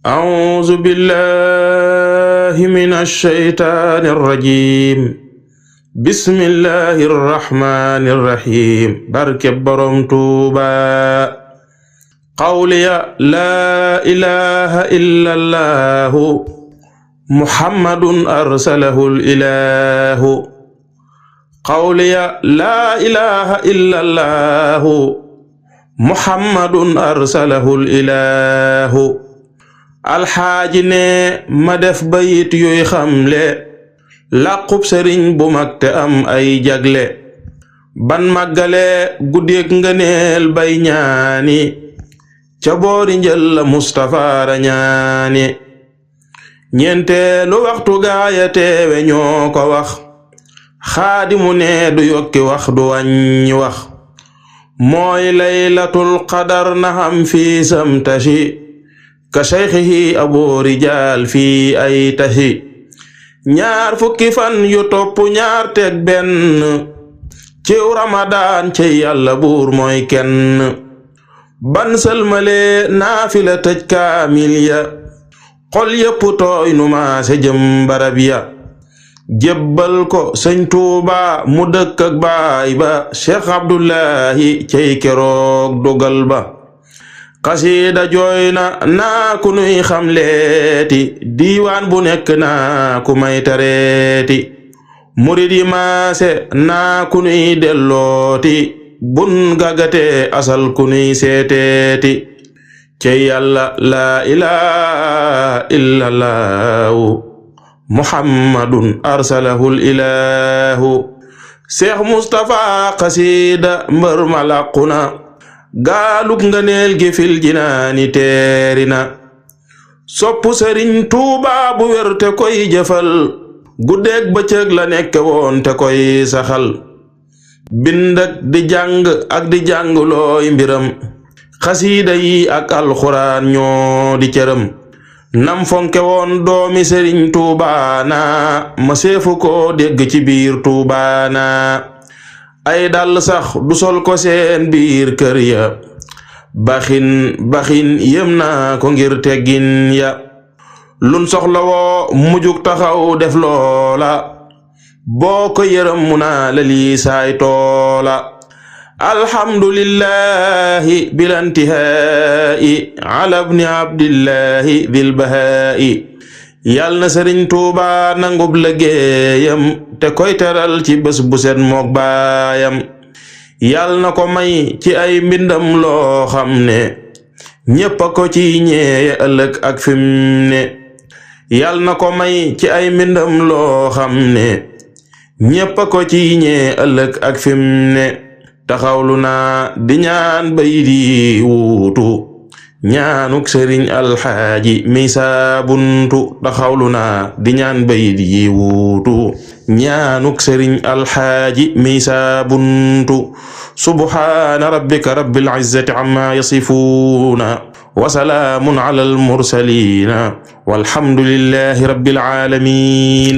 أعوذ بالله من الشيطان الرجيم بسم الله الرحمن الرحيم barke Borom Tuuba qawliya laa ilaha illa allahu muhammadun arsalahul ilahu qawliya laa ilaha illa allahu muhammadun arsalahul ilahu alxaaji ne ma def bayit yuy xamle làqub sëriñ bu mag te am ay jagle ban màggale guddeeg ngëneel bay ñaani ca boori njël la Mustafa ra ñaani ñeenteelu waxtu gaaya teewe ñoo ko wax xaadimu ne du yokki wax du wàññi wax mooy laylatul qadar na xam fii samtashi ka shaykhihi abu rijal fii ay tahi ñaar fukki fan yu topp ñaar teg benn ciw ramadaan ci yàlla buur mooy kenn ban sëlmale naafila tëj kaamil ya xol yépp tooy nu maase jëm barab ya jébbal ko sëñ Tuuba mu dëkk ak baay ba Cheikh Abdullahi cey keroog dogal ba xasiida jooy naa ku nuy xamleeti diiwaan bu nekk naa ku may tareeti murid yi maase naa ku nuy dellooti bun gagate asal ku nuy seeteeti cey yàlla laa ilaha illa allahu muhammadun arsalahul ilahu Cheikh Mustafa xasiida mbër ma làqu na gaalug ngëneel gi fil jinaani teeri na soppu sëriñ Tuuba bu wér te koy jëfal guddeeg bëccëg la nekke woon te koy saxal bind ak di jàng ak di jàng looy mbiram xasiida yi ak alxuraan ñoo di cëram nam fonke woon doomi sëriñ Tuuba na ma seefu ko dégg ci biir Tuuba na ay dal sax du sol ko seen biir kër ya baxin yem naa ko ngir teggin ya lun soxla woo mujug taxaw def loola boo ko yërëm mu naa la lii saay toola alhamdulillahi bilantihaa'i ala ibni abdillahi dil bahaa'i yal na sëriñ Tuuba nangub liggéeyam te koy teral ci bés bu set mook baayam yal na ko may ci ay mbindam loo xam ne ñépp a ko ci ñeeye ëllëg ak fim ne yal na ko may ci ay mbindam loo xam ne ñépp a ko ci ñeeye ëllëg ak fim ne taxawlu naa di ñaan bay di wuutu ñaanuk sëriñ alxaaji mi saabuntu taxawlu naa di ñaan bayit yi wuutu ñaanuk sëriñ alxaaji mi saabuntu subhaana rabbika rabbil izzati amma yasifuuna wa salaamun ala al mursaliina walhamdulillahi rabbil aalamiin